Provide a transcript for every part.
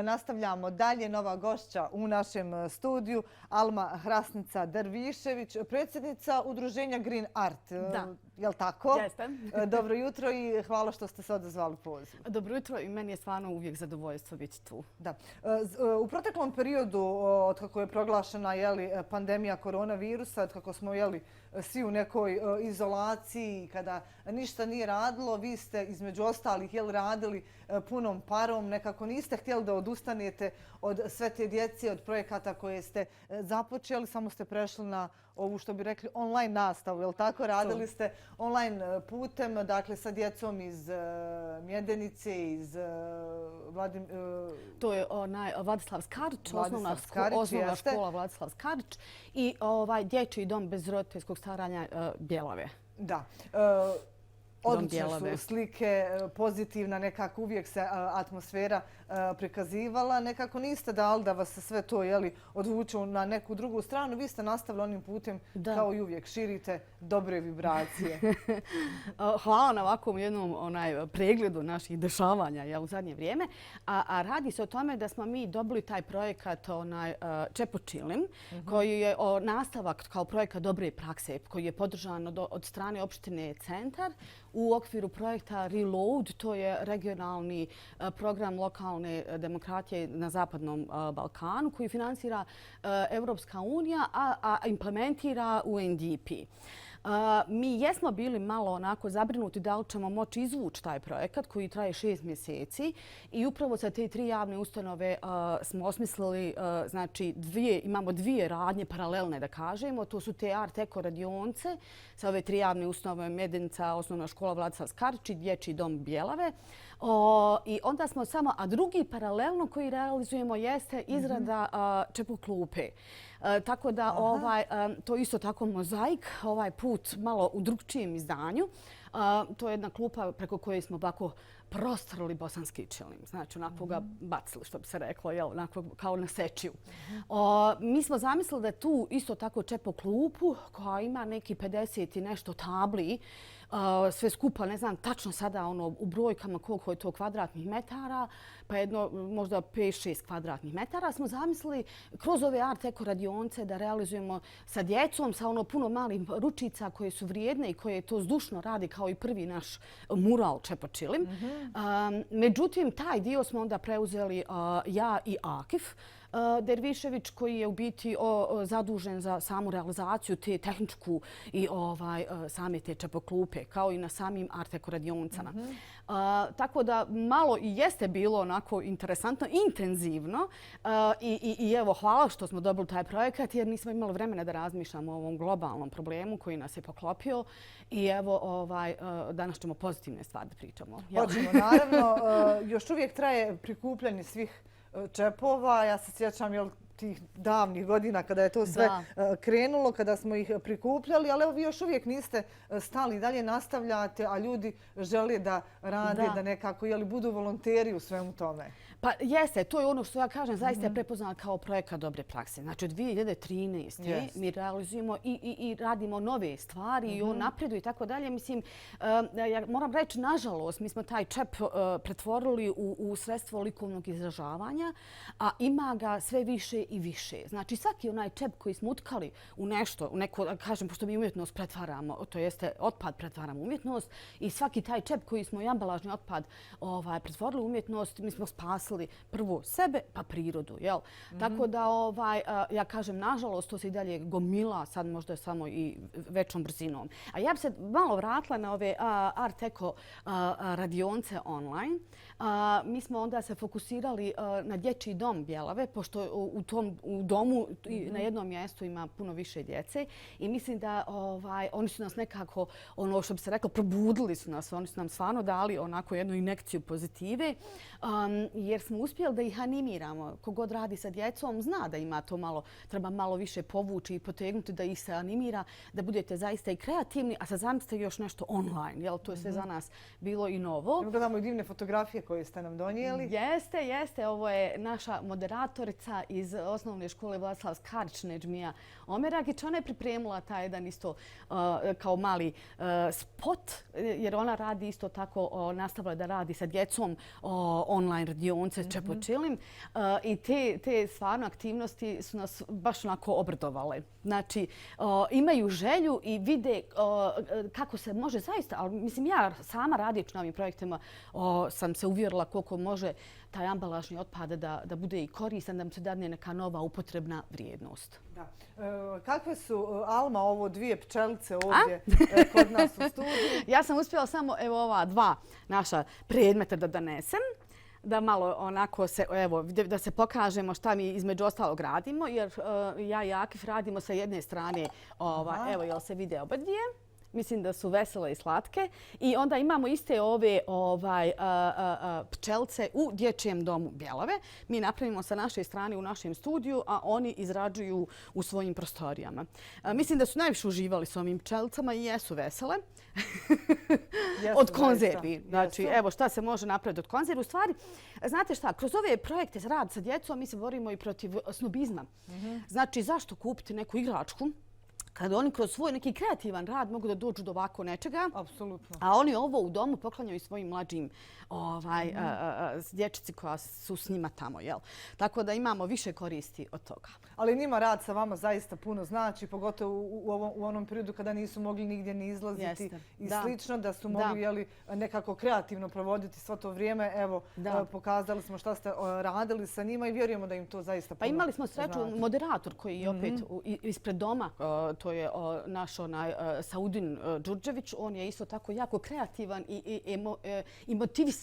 Nastavljamo dalje. Nova gošća u našem studiju, Alma Hrasnica Dervišević, predsjednica udruženja Green Art. Da. Je li tako? Jeste. Dobro jutro i hvala što ste se odazvali pozivu. Dobro jutro i meni je stvarno uvijek zadovoljstvo biti tu. Da. U proteklom periodu, od kako je proglašena pandemija koronavirusa, od kako smo svi u nekoj izolaciji, kada ništa nije radilo, vi ste između ostalih radili punom parom, nekako niste htjeli da odustanete od sve te djece, od projekata koje ste započeli, samo ste prešli na ovu, što bi rekli, online nastavu, je li tako? Radili ste online putem, dakle, sa djecom iz Mjedenice, iz To je Vladislav Skarić, osnovna škola Vladislav Skarić i dječji dom bez roditeljskog staranja Bjelave. Da. Odlične su slike, pozitivna, nekako uvijek se atmosfera prikazivala. Nekako niste dali da vas sve to odvuče na neku drugu stranu. Vi ste nastavili onim putem kao i uvijek. Širite dobre vibracije. Hvala na ovakvom jednom pregledu naših dešavanja u zadnje vrijeme. A radi se o tome da smo mi dobili taj projekat Čepočilim, koji je nastavak kao projekat dobre prakse, koji je podržan od strane opštine Centar u okviru projekta Reload, to je regionalni program lokalne demokratije na Zapadnom Balkanu koji finansira Europska unija, a implementira UNDP. Mi jesmo bili malo onako zabrinuti da li ćemo moći izvući taj projekat koji traje 6 mjeseci i upravo sa te 3 javne ustanove smo osmislili, znači imamo 2 radnje paralelne da kažemo. To su te Art Eko radionce sa ove 3 javne ustanove Mjedenica, osnovna škola Vladislav Skarić i dječji dom Bjelave. I onda smo samo, a drugi paralelno koji realizujemo jeste izrada Čepo klupe. Tako da to je isto tako mozaik, ovaj put malo u drugčijem izdanju. To je jedna klupa preko koje smo ovako prostrli bosanski čilim. Znači, onako ga bacili, što bi se reklo, onako kao na sečiju. Mi smo zamislili da tu isto tako Čepo klupu koja ima neki 50 i nešto tabli, sve skupa, ne znam tačno sada u brojkama koliko je to kvadratnih metara, pa jedno možda 5-6 kvadratnih metara. Smo zamislili kroz ove Art Eko radionce da realizujemo sa djecom, sa puno malih ručica koje su vrijedne i koje to zdušno radi kao i prvi naš mural Čepočilim. Međutim, taj dio smo onda preuzeli ja i Akif Dervišević, koji je u biti zadužen za samu realizaciju te tehničku i same te Čepo klupe, kao i na samim Art Eko radioncama. Tako da malo i jeste bilo onako interesantno, intenzivno i evo hvala što smo dobili taj projekat jer nismo imali vremena da razmišljamo o ovom globalnom problemu koji nas je poklopio i evo danas ćemo pozitivne stvari da pričamo. Hoćemo, naravno. Još uvijek traje prikupljanje svih čepova. Ja se sjećam tih davnih godina kada je to sve krenulo, kada smo ih prikupljali, ali evo vi još uvijek niste stali, dalje nastavljate, a ljudi žele da rade, da nekako budu volonteri u svemu tome. Pa jeste, to je ono što ja kažem, zaista je prepoznala kao projekat dobre prakse. Znači od 2013. mi realizujemo i radimo nove stvari i on napreduje i tako dalje. Mislim, ja moram reći, nažalost, mi smo taj čep pretvorili u sredstvo likovnog izražavanja, a ima ga sve više i više. Znači svaki onaj čep koji smo utkali u nešto, u neko, kažem, pošto mi umjetnost pretvaramo, to jeste otpad pretvaramo umjetnost i svaki taj čep koji smo i ambalažni otpad pretvorili u umjetnost, mi smo spasili prvo sebe pa prirodu. Tako da ja kažem, nažalost, to se i dalje gomila, sad možda samo i većom brzinom. A ja bi se malo vratila na ove Art Eko radionce online. Mi smo onda se fokusirali na dječji dom Bjelave, pošto u domu na jednom mjestu ima puno više djece i mislim da oni su nas nekako, ono što bi se reklo, probudili su nas. Oni su nam stvarno dali onako jednu injekciju pozitive jer smo uspjeli da ih animiramo. Kogod radi sa djecom zna da ima to malo, treba malo više povući i potegnuti da ih se animira, da budete zaista i kreativni, a sad zamislite još nešto online. To je sve za nas bilo i novo. Gledamo i divne fotografije koje ste nam donijeli. Jeste. Ovo je naša moderatorica iz osnovne škole Vladislav Skarić, Nedžmija Omeragić. Ona je pripremila taj jedan isto kao mali spot, jer ona radi isto tako, nastavila da radi sa djecom online radionice radionce Čepočilim i te stvarno aktivnosti su nas baš onako obradovale. Znači, imaju želju i vide kako se može zaista, ali mislim ja sama radići na ovim projektima sam se uvjerila koliko može taj ambalažni otpad da bude i koristan, da mu se dadne neka nova upotrebna vrijednost. Da. Kakve su, Alma, ovo dvije pčelice ovdje kod nas u studiju? Ja sam uspjela samo ova dva naša predmeta da donesem, da malo onako se, evo, da se pokažemo šta mi između ostalog radimo, jer ja i Akif radimo sa jedne strane, evo, jel se vide oba dvije? Mislim da su vesele i slatke. I onda imamo iste ove pčelce u dječjem domu Bjelove. Mi napravimo sa naše strane u našem studiju, a oni izrađuju u svojim prostorijama. Mislim da su najviše uživali s ovim pčelcama i jesu vesele. Od konzervi. Znači, evo šta se može napraviti od konzervi. U stvari, znate šta, kroz ove projekte rad sa djecom mi se borimo i protiv snobizma. Znači, zašto kupiti neku igračku kada oni kroz svoj neki kreativan rad mogu da dođu do ovako nečega. Apsolutno. A oni ovo u domu poklanjaju svojim mlađim dječici koja su s njima tamo. Tako da imamo više koristi od toga. Ali njima rad sa vama zaista puno znači, pogotovo u onom periodu kada nisu mogli nigdje ni izlaziti i slično, da su mogli nekako kreativno provoditi svo to vrijeme. Evo, pokazali smo šta ste radili sa njima i vjerujemo da im to zaista puno znači. Pa imali smo sreću, moderator koji je opet ispred doma, to je naš Saudin Đurđević, on je isto tako jako kreativan i motivisan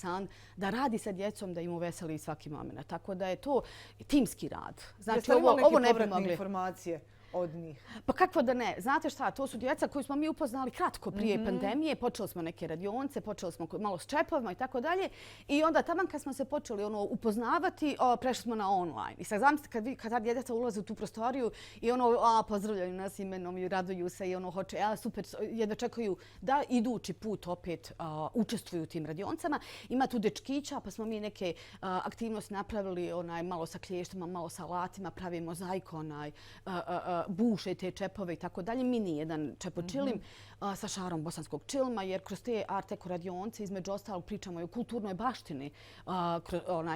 da radi sa djecom, da im uveseli svaki moment. Tako da je to timski rad. Znači, ovo ne bi mogli informacije od njih? Pa kako da ne? Znate šta, to su djeca koju smo mi upoznali kratko prije pandemije. Počeli smo neke radionce, počeli smo malo s čepovima i tako dalje. I onda taman kad smo se počeli upoznavati, prešli smo na online. I sad zamislite kad djeca ulaze u tu prostoriju i pozdravljaju nas imenom i raduju se i hoće, super, jedva čekaju da idući put opet učestvuju u tim radioncama. Ima tu dečkića, pa smo mi neke aktivnosti napravili malo sa klještima, malo sa alatima, pravi mozaik, buše te čepove i tako dalje. Mini jedan čepočilim sa šarom bosanskog čilma, jer kroz te art eko radionce između ostalog pričamo i o kulturnoj baštini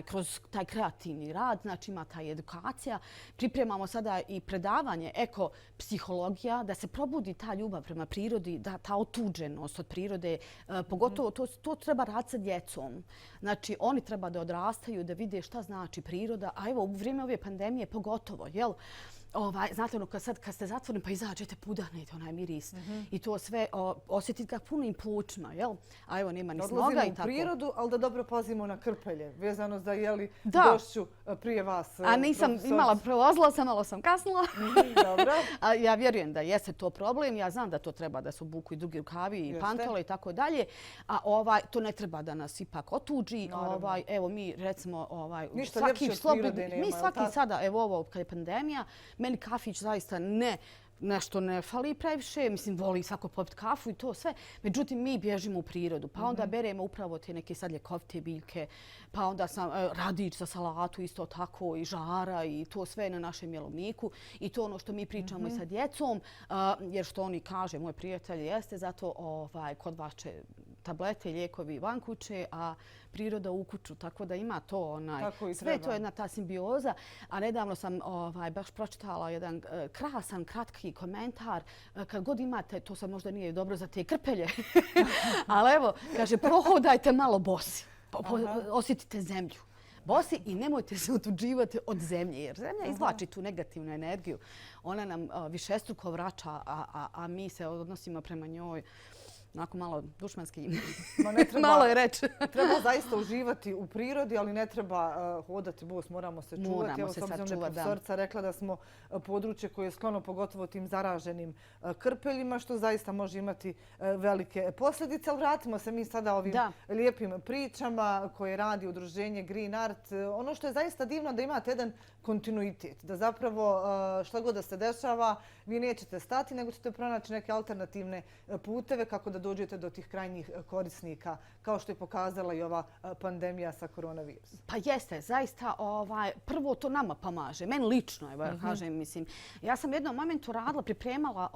kroz taj kreativni rad, znači ima ta edukacija. Pripremamo sada i predavanje ekopsihologija, da se probudi ta ljubav prema prirodi, da ta otuđenost od prirode, pogotovo to treba raditi sa djecom. Znači oni treba da odrastaju, da vide šta znači priroda, a evo u vrijeme ove pandemije pogotovo, jel? Znate, kad ste zatvoreni pa izađete, pudanete onaj miris i to sve osjetiti ga punim plućima, jel? A evo, nema ni snoga i tako. Odlazimo u prirodu, ali da dobro pazimo na krpelje, vezano za gošću prije vas. A nisam imala, prevozila sam, malo sam kasnila. Dobro. Ja vjerujem da jeste to problem. Ja znam da to treba da se obuku i drugi rukavi i pantole i tako dalje. A to ne treba da nas ipak otuđi. Evo, mi recimo... Ništa ljepše od prirode nema. Mi svaki sada, evo ovo, kad je pandemija, meni kafić zaista nešto ne fali previše. Mislim, voli svako popiti kafu i to sve. Međutim, mi bježimo u prirodu. Pa onda beremo upravo te neke sad ljekovite biljke. Pa onda sam radič za salatu isto tako i žara i to sve na našem jelovniku. I to ono što mi pričamo i sa djecom. Jer što oni kaže, moj prijatelj jeste, zato kod vas će tablete i lijekovi van kuće, a priroda u kuću. Tako da ima to sve to je jedna ta simbioza. A nedavno sam baš pročitala jedan krasan, kratki komentar. Kad god imate, to sad možda nije dobro za te krpelje, ali evo, kaže, prohodajte malo bosi. Osjetite zemlju. Bosi i nemojte se otuđivati od zemlje, jer zemlja izvlači tu negativnu energiju. Ona nam višestruko vraća, a mi se odnosimo prema njoj onako malo dušmanski. Malo je reći. Treba zaista uživati u prirodi, ali ne treba hodati bos, moramo se čuvati. Moramo se sad čuvati, da. Profesorca rekla da smo područje koje je sklono pogotovo tim zaraženim krpeljima, što zaista može imati velike posljedice. Ali vratimo se mi sada ovim lijepim pričama koje radi udruženje Green Art. Ono što je zaista divno da imate jedan kontinuitet, da zapravo šta god da se dešava, vi nećete stati, nego ćete pronaći neke alternativne puteve kako da da dođete do tih krajnjih korisnika, kao što je pokazala i ova pandemija sa koronavirusom? Pa jeste, zaista, prvo to nama pomaže. Meni lično, evo ja kažem, mislim. Ja sam u jednom momentu radila, pripremala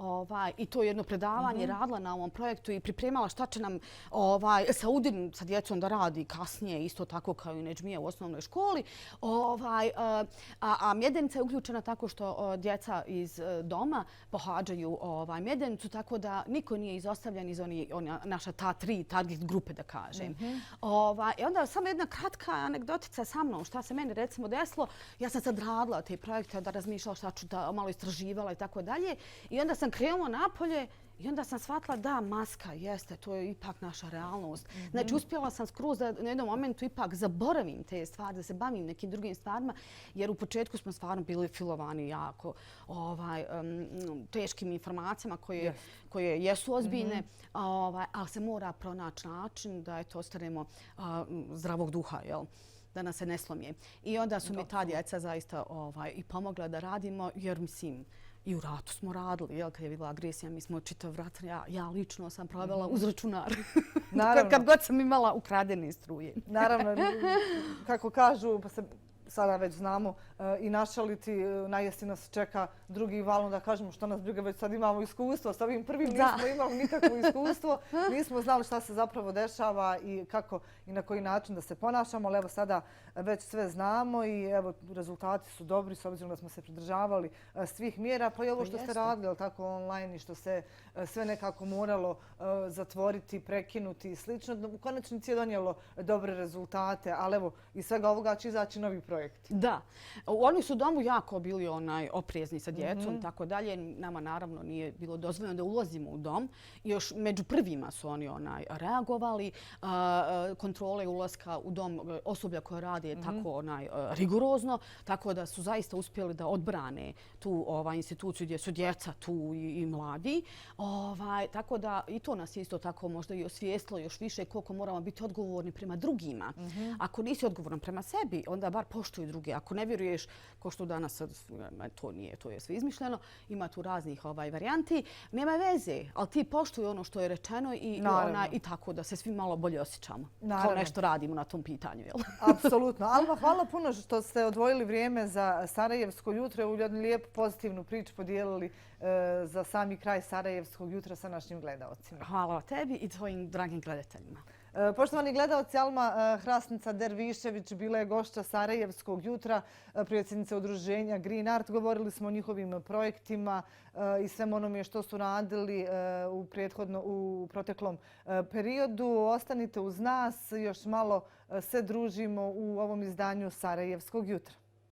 i to jedno predavanje, radila na ovom projektu i pripremala šta će nam Saudin sa djecom da radi kasnije, isto tako kao i Nedžmija u osnovnoj školi. A mjedenica je uključena tako što djeca iz doma pohađaju mjedenicu, tako da niko nije izostavljen iz naša ta 3 target grupe, da kažem. I onda samo jedna kratka anegdotica sa mnom, šta se meni recimo desilo. Ja sam sad radila te projekte, da razmišljala šta ću da malo istraživala i tako dalje. I onda sam krenula napolje i onda sam shvatila da maska jeste, to je ipak naša realnost. Znači, uspjela sam skroz da na jednom momentu ipak zaboravim te stvari, da se bavim nekim drugim stvarima, jer u početku smo stvarno bili filovani jako teškim informacijama koje jesu ozbiljne, ali se mora pronaći način da ostanemo zdravog duha, da nas se ne slomije. I onda su mi ta djeca zaista i pomogla da radimo, jer mislim, i u ratu smo radili, kad je bila agresija, mi smo čitav rat, ja lično sam provela uz računar. Kad god sam imala ukradene struje. Naravno, kako kažu, pa se sada već znamo i našaliti, na jesen nas čeka drugi val, da kažemo što nas briga, već sad imamo iskustvo. S ovim prvim nismo imali nikakvo iskustvo, nismo znali šta se zapravo dešava i kako i na koji način da se ponašamo, ali evo sada već sve znamo i evo rezultati su dobri s obzirom da smo se pridržavali svih mjera, pa i ovo što ste radili tako online i što se sve nekako moralo zatvoriti, prekinuti i slično. U konačnici je donijelo dobre rezultate, ali evo iz svega ovoga će izaći novi projekti. Da. Oni su u domu jako bili oprezni sa djecom, tako dalje. Nama naravno nije bilo dozvoljeno da ulazimo u dom. Još među prvima su oni reagovali. Kontrole ulaska u dom osoblja koje radi je tako rigorozno, tako da su zaista uspjeli da odbrane tu instituciju gdje su djeca tu i mladi. Tako da i to nas je isto tako možda i osvijestilo još više koliko moramo biti odgovorni prema drugima. Ako nisi odgovoran prema sebi, onda bar poštuj druge. Ako ne vjeruješ, ko što danas to je sve izmišljeno, ima tu raznih varijanti, nema veze, ali ti poštuj ono što je rečeno i tako da se svi malo bolje osjećamo. Kao nešto radimo na tom pitanju. Apsolutno. Alma, hvala puno što ste odvojili vrijeme za Sarajevsko jutro. Ovu jednu lijepu pozitivnu priču podijelili za sami kraj Sarajevskog jutra sa našim gledalcima. Hvala tebi i tvojim dragim gledateljima. Poštovani gledalci, Alma Hrasnica Dervišević bila je gošća Sarajevskog jutra, predsjednica udruženja Green Art. Govorili smo o njihovim projektima i svem onome što su radili u proteklom periodu. Ostanite uz nas, još malo se družimo u ovom izdanju Sarajevskog jutra.